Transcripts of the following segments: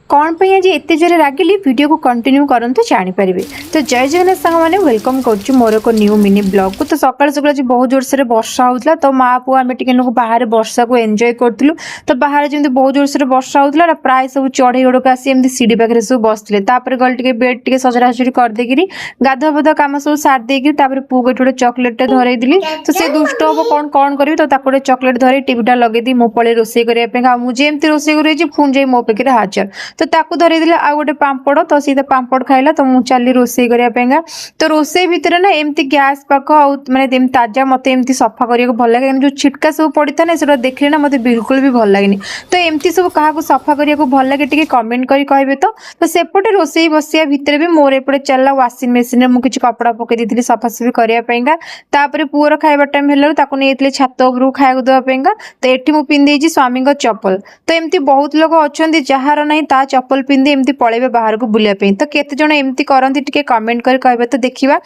କ'ଣ ପାଇଁ ଆଜି ଏତେ ଜୋରେ ରାଗିଲି, ଭିଡ଼ିଓକୁ କଣ୍ଟିନ୍ୟୁ କରନ୍ତୁ, ଜାଣିପାରିବେ। ତ ଜୟ ଜଗନ୍ନାଥ ସାଙ୍ଗମାନେ, welcome କରୁଛି ମୋର ଏକ ନ୍ୟୁ ମିନି ବ୍ଲଗ୍କୁ। ତ ସକାଳୁ ସକାଳୁ ଆଜି ବହୁତ ଜୋରସୋରେ ବର୍ଷା ହେଉଥିଲା। ତ ମା ପୁଅ ଆମେ ଟିକେ ନାକୁ ବାହାରେ ବର୍ଷାକୁ ଏନ୍ଜୟ କରୁଥିଲୁ। ତ ବାହାରେ ଯେମିତି ବହୁତ ଜୋରସୋରେ ବର୍ଷା ହେଉଥିଲା ନା, ପ୍ରାୟ ସବୁ ଚଢ଼େଇ ଗୁଡ଼ାକ ଆସି ଏମିତି ସିଡ଼ି ପାଖରେ ସବୁ ବସିଥିଲେ। ତାପରେ ଗଲି ଟିକେ ବେଡ୍ ଟିକେ ସଜଡ଼ା ସଜଡ଼ି କରିଦେଇକିରି, ଗାଧୁଆ ପାଧୁଆ କାମ ସବୁ ସାରି ଦେଇକି, ତାପରେ ପୁଅକୁ ଏଠି ଗୋଟେ ଚକୋଲେଟଟେ ଧରେଇଦେଲି। ତ ସେ ଦୁଷ୍ଟ ହବ, କ'ଣ କ'ଣ କରିବି। ତ ତାକୁ ଗୋଟେ ଚକୋଲେଟ ଧରେଇ, ଟିଭିଟା ଲଗେଇ ଦେଇ ମୁଁ ପଳେଇ ରୋଷେଇ କରିବା ପାଇଁ। ଆଉ ମୁଁ ଯେମିତି ରୋଷେଇ କରିଛି, ପୁଣି ଯାଇ ମୋ ପାଖରେ ହାଜର। ତ ତାକୁ ଧରେଇଦେଲି ଆଉ ଗୋଟେ ପାମ୍ପଡ଼, ତ ସିଏ ତ ପାମ୍ପଡ଼ ଖାଇଲା। ତ ମୁଁ ଚାଲିଲି ରୋଷେଇ କରିବା ପାଇଁକା। ତ ରୋଷେଇ ଭିତରେ ନା ଏମିତି ଗ୍ୟାସ୍ ପାଖ ଆଉ ମାନେ ଏମିତି ତାଜା ମତେ ଏମିତି ସଫା କରିବାକୁ ଭଲ ଲାଗେ। କାରଣ ଯୋଉ ଛିଟକା ସବୁ ପଡ଼ିଥାଏ ନା, ସେଗୁଡ଼ା ଦେଖିଲେ ନା ମତେ ବିଲକୁଲ ବି ଭଲ ଲାଗେନି। ତ ଏମିତି ସବୁ କାହାକୁ ସଫା କରିବାକୁ ଭଲ ଲାଗେ, ଟିକେ କମେଣ୍ଟ କରି କହିବେ। ତ ତ ସେପଟେ ରୋଷେଇ ବସିବା ଭିତରେ ବି ମୋର ଏପଟେ ଚାଲିଲା, ୱାସିଂ ମେସିନରେ ମୁଁ କିଛି କପଡ଼ା ପକେଇ ଦେଇଥିଲି ସଫାସଫି କରିବା ପାଇଁକା। ତାପରେ ପୁଅର ଖାଇବା ଟାଇମ୍ ହେଲାରୁ ତାକୁ ନେଇଯାଇଥିଲି ଛାତ ଉପରକୁ ଖାଇବାକୁ ଦେବା ପାଇଁକା। ତ ଏଠି ମୁଁ ପିନ୍ଧି ଦେଇଛି ସ୍ୱାମୀଙ୍କ ଚପଲ। ତ ଏମିତି ବହୁତ ଲୋକ ଅଛନ୍ତି, ଯାହାର ନାହିଁ ତା ଚପଲ ପିନ୍ଧି ଏମିତି ପଳେଇବେ ବାହାରକୁ ବୁଲିବା ପାଇଁ। ତ କେତେ ଜଣ ଏମିତି କରନ୍ତି, ଟିକେ କମେଣ୍ଟ କରି କହିବେ ତ ଦେଖିବା।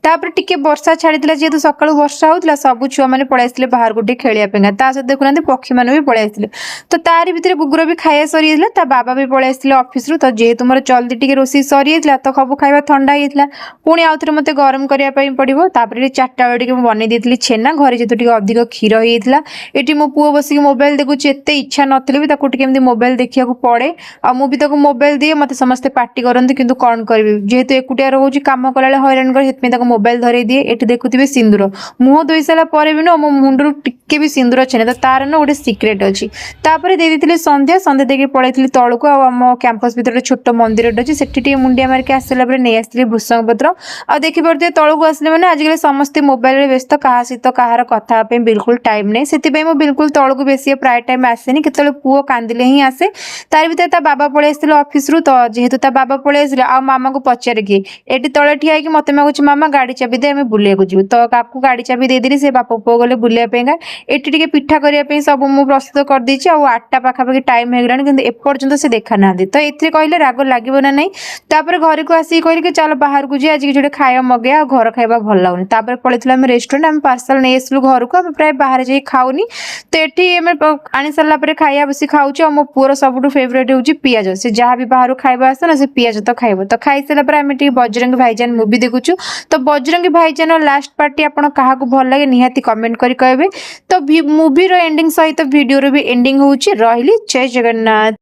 ତାପରେ ଟିକେ ବର୍ଷା ଛାଡ଼ିଥିଲା, ଯେହେତୁ ସକାଳୁ ବର୍ଷା ହଉଥିଲା, ସବୁ ଛୁଆମାନେ ପଳେଇ ଆସିଥିଲେ ବାହାରକୁ ଟିକେ ଖେଳିବା ପାଇଁକା। ତା ସହିତ ଦେଖୁନାହାନ୍ତି, ପକ୍ଷୀମାନେ ବି ପଳେଇ ଆସିଥିଲେ। ତ ତାରି ଭିତରେ ଗୁଗୁର ବି ଖାଇବା ସରିଯାଇଥିଲା, ତା ବାବା ବି ପଳେଇ ଆସିଥିଲେ ଅଫିସରୁ। ତ ଯେହେତୁ ମୋର ଜଲ୍ଦି ଟିକେ ରୋଷେଇ ସରିଯାଇଥିଲା, ତ ସବୁ ଖାଇବା ଥଣ୍ଡା ହେଇଯାଇଥିଲା, ପୁଣି ଆଉଥରେ ମୋତେ ଗରମ କରିବା ପାଇଁ ପଡ଼ିବ। ତାପରେ ଟିକେ 4ଟା ବେଳେ ଟିକେ ମୁଁ ବନେଇ ଦେଇଥିଲି ଛେନା, ଘରେ ଯେହେତୁ ଟିକେ ଅଧିକ କ୍ଷୀର ହେଇଯାଇଥିଲା। ଏଠି ମୋ ପୁଅ ବସିକି ମୋବାଇଲ ଦେଖୁଛି। ଏତେ ଇଚ୍ଛା ନଥିଲେ ବି ତାକୁ ଟିକେ ଏମିତି ମୋବାଇଲ ଦେଖିବାକୁ ପଡ଼େ। ଆଉ ମୁଁ ବି ତାକୁ ମୋବାଇଲ ଦିଏ, ମୋତେ ସମସ୍ତେ ପାଟି କରନ୍ତି, କିନ୍ତୁ କ'ଣ କରିବି? ଯେହେତୁ ଏକୁଟିଆ ରହୁଛି, କାମ କଲାବେଳେ ହଇରାଣ କରେ, ସେଥିପାଇଁ ତାକୁ ମୋବାଇଲ ଧରେଇ ଦିଏ। ଏଠି ଦେଖୁଥିବେ ସିନ୍ଦୁର, ମୁହଁ ଧୋଇ ସାରିଲା ପରେ ବି ନା ମୋ ମୁଣ୍ଡରୁ ଟିକେ ବି ସିନ୍ଦୁର ଛେନେ। ତ ତାର ନା ଗୋଟେ ସିକ୍ରେଟ୍ ଅଛି। ତାପରେ ଦେଇ ଦେଇଥିଲି ସନ୍ଧ୍ୟା। ସନ୍ଧ୍ୟା ଦେଇକି ପଳେଇଥିଲି ତଳକୁ। ଆଉ ଆମ କ୍ୟାମ୍ପସ୍ ଭିତରେ ଗୋଟେ ଛୋଟ ମନ୍ଦିରଟେ ଅଛି, ସେଠି ଟିକେ ମୁଣ୍ଡିଆ ମାରିକି ଆସିଲା ପରେ ନେଇ ଆସିଥିଲି ଭୃସଙ୍ଗ ପତ୍ର। ଆଉ ଦେଖିପାରୁଥିବେ, ତଳକୁ ଆସିଲେ ମାନେ ଆଜିକାଲି ସମସ୍ତେ ମୋବାଇଲରେ ବ୍ୟସ୍ତ, କାହା ସହିତ କାହାର କଥା ହେବା ପାଇଁ ବିଲକୁଲ ଟାଇମ୍ ନାହିଁ। ସେଥିପାଇଁ ମୁଁ ବିଲକୁଲ ତଳକୁ ବେଶୀ ପ୍ରାୟ ଟାଇମ୍ ଆସେନି, କେତେବେଳେ ପୁଅ କାନ୍ଦିଲେ ହିଁ ଆସେ। ତାରି ଭିତରେ ତା ବାବା ପଳେଇ ଆସିଥିଲେ ଅଫିସରୁ। ତ ଯେହେତୁ ତା ବାବା ପଳେଇ ଆସିଲେ, ଆଉ ମାମାକୁ ପଚାରେ କିଏ? ଏଠି ତଳେ ଠିଆ ହେଇକି ମତେ ମାଗୁଛି, "ମାମା, ଗାଡ଼ି ଚାବି ଦେ, ଆମେ ବୁଲିବାକୁ ଯିବୁ।" ତ କାକୁ ଗାଡ଼ି ଚାବି ଦେଇଦେଲି, ସେ ବାପ ପୁଅ ଗଲେ ବୁଲିବା ପାଇଁକା। ଏଠି ଟିକେ ପିଠା କରିବା ପାଇଁ ସବୁ ମୁଁ ପ୍ରସ୍ତୁତ କରିଦେଇଛି। ଆଉ 8ଟା ପାଖାପାଖି ଟାଇମ୍ ହେଇଗଲାଣି, କିନ୍ତୁ ଏପର୍ଯ୍ୟନ୍ତ ସେ ଦେଖା ନାହାନ୍ତି। ତ ଏଥିରେ କହିଲେ ରାଗ ଲାଗିବ ନା ନାହିଁ? ତାପରେ ଘରକୁ ଆସିକି କହିଲି କି ଚାଲ ବାହାରକୁ ଯିବା, ଆଜି କିଛି ଗୋଟେ ଖାଇବା ମଗେଇବା, ଆଉ ଘର ଖାଇବା ଭଲ ଲାଗୁନି। ତାପରେ ପଳେଇଥିଲୁ ଆମେ ରେଷ୍ଟୁରାଣ୍ଟ, ଆମେ ପାର୍ସଲ ନେଇ ଆସିଲୁ ଘରକୁ। ଆମେ ପ୍ରାୟ ବାହାରେ ଯାଇ ଖାଉନି। ତ ଏଠି ଆମେ ଆଣି ସାରିଲା ପରେ ଖାଇବା ବସି ଖାଉଛୁ। ଆଉ ମୋ ପୁଅର ସବୁଠୁ ଫେଭରେଟ୍ ହେଉଛି ପିଆଜ। ସେ ଯାହା ବି ବାହାରୁ ଖାଇବା ଆସେ ନା, ସେ ପିଆଜ ତ ଖାଇବ। ତ ଖାଇସାରିଲା ପରେ ଆମେ ଟିକେ ବଜରଙ୍ଗୀ ଭାଇଜାନ ମୁଭି ଦେଖୁଛୁ। ତ ବଜରଙ୍ଗୀ ଭାଇଜାନର ଲାଷ୍ଟ ପାର୍ଟଟି ଆପଣ କାହାକୁ ଭଲ ଲାଗେ, ନିହାତି କମେଣ୍ଟ କରି କହିବେ। ତ ମୁଭିର ଏଣ୍ଡିଂ ସହିତ ଭିଡ଼ିଓର ବି ଏଣ୍ଡିଂ ହେଉଛି। ରହିଲି, ଜୟ ଜଗନ୍ନାଥ।